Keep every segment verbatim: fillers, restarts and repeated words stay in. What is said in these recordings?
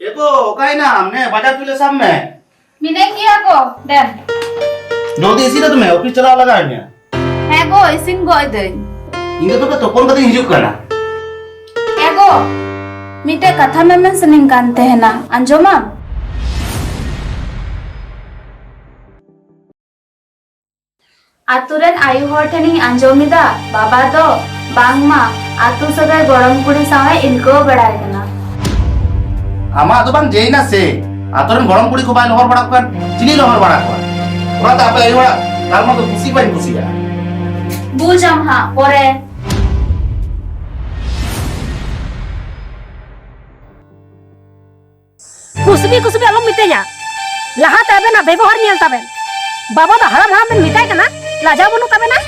ᱮ ᱜᱚ, ᱚᱠᱟᱭᱮᱱᱟᱢ? ᱱᱮ, ᱵᱟᱡᱟᱨ ᱛᱩᱞᱟᱹ ᱥᱟᱵ ᱢᱮ᱾ ᱢᱤᱱᱟᱹᱧ ᱜᱮᱭᱟ ᱜᱚ, ᱫᱮᱱ᱾ ᱡᱚᱞᱫᱤ ᱤᱥᱤᱱ ᱢᱮ, ᱚᱯᱷᱤᱥ ᱪᱟᱞᱟᱣ ᱞᱟᱜᱟᱣ ᱤᱧᱟ᱾ ᱦᱮᱸ ᱜᱚ, ᱤᱥᱤᱱ ᱜᱚᱜ ᱫᱟᱹᱧ᱾ ᱤᱧ ᱫᱚ ᱛᱚᱵᱮ ᱛᱚᱯᱚᱱ ᱠᱟᱛᱮᱧ ᱦᱤᱡᱩᱜ ᱠᱟᱱᱟ᱾ ᱦᱮᱸ ᱜᱚ, ᱢᱤᱫᱴᱮᱡ ᱠᱟᱛᱷᱟ ᱢᱮᱢᱮᱱ ᱥᱟᱱᱟᱧ ᱠᱟᱱ ᱛᱟᱦᱮᱱᱟ, ᱟᱸᱡᱚᱢᱟᱢ? ᱟᱛᱳ ᱨᱮᱱ ᱟᱭᱳ ᱦᱚᱲ ᱴᱷᱮᱱᱤᱧ ᱟᱸᱡᱚᱢ ᱮᱫᱟ, ᱵᱟᱵᱟ ᱫᱚ ᱵᱟᱝᱢᱟ ᱟᱛᱳ ᱥᱟᱹᱜᱟᱹᱭ ᱜᱚᱲᱚᱢ ᱠᱩᱲᱤ ᱥᱟᱶ ᱮ ᱤᱞᱠᱟᱹᱣ ᱵᱟᱲᱟᱭ ᱠᱟᱱᱟ᱾ ᱟᱢᱟᱜ ᱫᱚ ᱵᱟᱝ ᱡᱮᱭᱱᱟ ᱥᱮ, ᱟᱛᱳ ᱨᱮᱱ ᱜᱚᱲᱚᱢ ᱠᱩᱲᱤ ᱠᱚ ᱵᱟᱭ ᱞᱚᱦᱚᱨ ᱵᱟᱲᱟ ᱠᱚᱣᱟ, ᱪᱤᱞᱤ ᱞᱚᱦᱚᱨ ᱵᱟᱲᱟ ᱠᱚᱣᱟ? ᱚᱱᱟᱛᱮ ᱟᱯᱮ ᱟᱭᱳ ᱦᱚᱲᱟᱜ ᱜᱟᱞᱢᱟᱨᱟᱣ ᱫᱚ ᱠᱩᱥᱤ ᱵᱟᱹᱧ ᱠᱩᱥᱤᱭᱟᱜᱼᱟ᱾ ᱵᱩᱡᱟᱢ ᱦᱟᱸᱜ ᱯᱚᱨᱮ᱾ ᱠᱩᱥᱵᱤ ᱠᱩᱥᱵᱤ ᱟᱞᱚᱢ ᱢᱤᱛᱟᱹᱧᱟ᱾ ᱞᱟᱦᱟᱛᱮ ᱟᱵᱮᱱᱟᱜ ᱵᱮᱵᱚᱦᱟᱨ ᱧᱮᱞ ᱛᱟᱵᱮᱱ᱾ ᱵᱟᱵᱟ ᱫᱚ ᱦᱟᱲᱟᱢ ᱦᱟᱲᱟᱢ ᱵᱮᱱ ᱢᱮᱛᱟᱭ ᱠᱟᱱᱟ, ᱞᱟᱡᱟᱣ ᱵᱟᱹᱱᱩᱜ ᱛᱟᱵᱮᱱᱟ?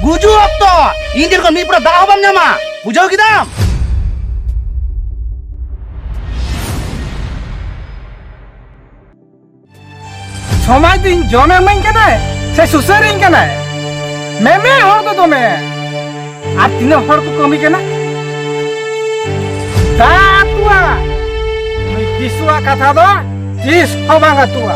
ᱜᱩᱡᱩᱜ ᱚᱠᱛᱚ ᱤᱧ ᱴᱷᱮᱱ ᱠᱷᱚᱱ ᱢᱤᱫ ᱯᱷᱚᱲᱟ ᱫᱟᱜ ᱦᱚᱸ ᱵᱟᱢ ᱧᱟᱢᱟ, ᱵᱩᱡᱷᱟᱹᱣ ᱠᱮᱫᱟᱢ? ᱥᱚᱢᱟᱡᱽ ᱫᱚ ᱤᱧ ᱡᱚᱢᱮ ᱮᱢᱟᱹᱧ ᱠᱟᱱᱟᱭ ᱥᱮ ᱥᱩᱥᱟᱹᱨᱤᱧ ᱠᱟᱱᱟᱭ? ᱢᱮᱢᱮ ᱦᱚᱲ ᱫᱚ ᱫᱚᱢᱮ᱾ ᱟᱨ ᱛᱤᱱᱟᱹᱜ ᱦᱚᱲ ᱠᱚ ᱠᱟᱹᱢᱤ ᱠᱟᱱᱟ? ᱫᱟᱜ ᱟᱹᱛᱩᱜᱼᱟ᱾ ᱱᱩᱭ ᱠᱤᱥᱩᱣᱟᱜ ᱠᱟᱛᱷᱟ ᱫᱚ ᱛᱤᱥ ᱦᱚᱸ ᱵᱟᱝ ᱟᱹᱛᱩᱜᱼᱟ᱾